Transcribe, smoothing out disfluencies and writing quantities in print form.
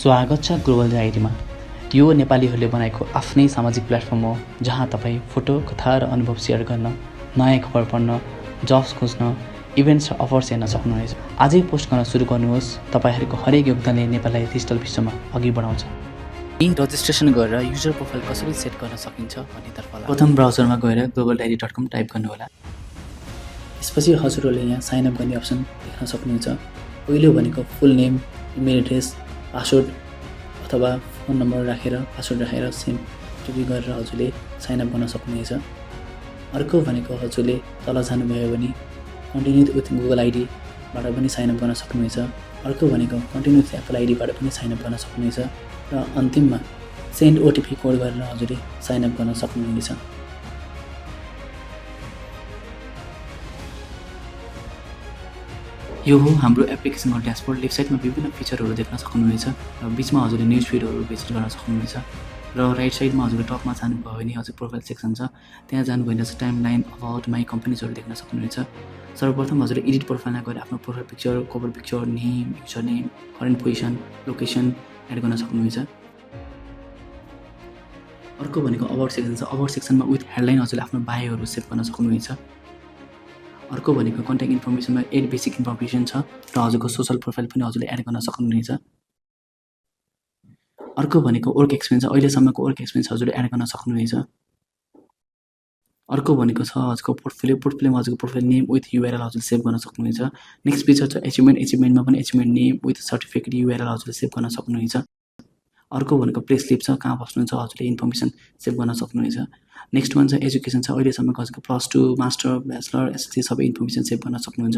स्वागत छ ग्लोबल डायरीमा। यो नेपालीहरूले बनाएको आफ्नै सामाजिक प्लेटफर्म हो जहाँ तपाईँ फोटो, कथा र अनुभव सेयर गर्न, नयाँ खबर पढ्न, जब्स खोज्न, इभेन्ट्स र अफर्स हेर्न सक्नुहुनेछ। आजै पोस्ट गर्न सुरु गर्नुहोस्। तपाईँहरूको हरेक योगदानले नेपाललाई डिजिटल विश्वमा अघि बढाउँछ। रजिस्ट्रेसन गरेर युजर प्रोफाइल कसरी सेट गर्न सकिन्छ भन्नेतर्फ प्रथम ब्राउजरमा गएर globaldiary.com टाइप गर्नुहोला। त्यसपछि हजुरहरूले यहाँ साइन अप गर्ने अप्सन देख्न सक्नुहुन्छ। पहिलो भनेको फुल नेम, इमेल एड्रेस, पासवर्ड अथवा फोन नम्बर राखेर पासवर्ड राखेर सेम टिपी गरेर हजुरले साइन अप गर्न सक्नुहुनेछ। अर्को भनेको हजुरले तल जानुभयो भने कन्टिन्यू विथ गुगल आइडीबाट पनि साइन अप गर्न सक्नुहुनेछ। अर्को भनेको कन्टिन्यू विथ एप्पल आइडीबाट पनि साइन अप गर्न सक्नुहुनेछ र अन्तिममा सेन्ड ओटिपी कोड गरेर हजुरले साइन अप गर्न सक्नुहुनेछ। यो हो हाम्रो एप्लिकेसनको ड्यासबोर्ड। लेफ्ट साइडमा विभिन्न फिचरहरू देख्न सक्नुहुनेछ र बिचमा हजुरले न्युज फिडहरू भिजिट गर्न सक्नुहुनेछ र राइट साइडमा हजुरले टपमा जानुभयो भने हजुर प्रोफाइल सेक्सन छ। त्यहाँ जानुभयो भने चाहिँ टाइम लाइन, अबाउट, माई कम्पनीजहरू देख्न सक्नुहुनेछ। सर्वप्रथम हजुरले एडिट प्रोफाइलमा गएर आफ्नो profile picture, cover picture, name, user name, current position, location add गर्न सक्नुहुनेछ। अर्को भनेको अबाउट सेक्सन छ। अबाउट सेक्सनमा विथ हेडलाइन हजुरले आफ्नो बायोहरू सेभ गर्न सक्नुहुनेछ। अर्को भनेको कन्ट्याक्ट इन्फर्मेसनमा एड बेसिक इन्फर्मेसन छ र हजुरको सोसल प्रोफाइल पनि हजुरले एड गर्न सक्नुहुनेछ। अर्को भनेको वर्क एक्सपिरियन्स, अहिलेसम्मको वर्क एक्सपिरियन्स हजुरले एड गर्न सक्नुहुनेछ। अर्को भनेको छ हजुरको पोर्टफोलियो। पोर्टफोलियोमा हजुरको प्रोफाइल नेम विथ युआरएल हजुरले सेभ गर्न सक्नुहुनेछ। नेक्स्ट फिचर छ एचिभमेन्ट। एचिभमेन्टमा पनि achievement name with certificate URL हजुरले सेभ गर्न सक्नुहुनेछ। अर्को भनेको प्ले स्लिप छ, कहाँ बस्नुहुन्छ हजुरले इन्फर्मेसन सेभ गर्न सक्नुहुनेछ। नेक्स्ट वान छ एजुकेसन छ। अहिलेसम्मको हजुरको +2, मास्टर, ब्याचलर, एसएससी सबै इन्फर्मेसन सेभ गर्न सक्नुहुन्छ।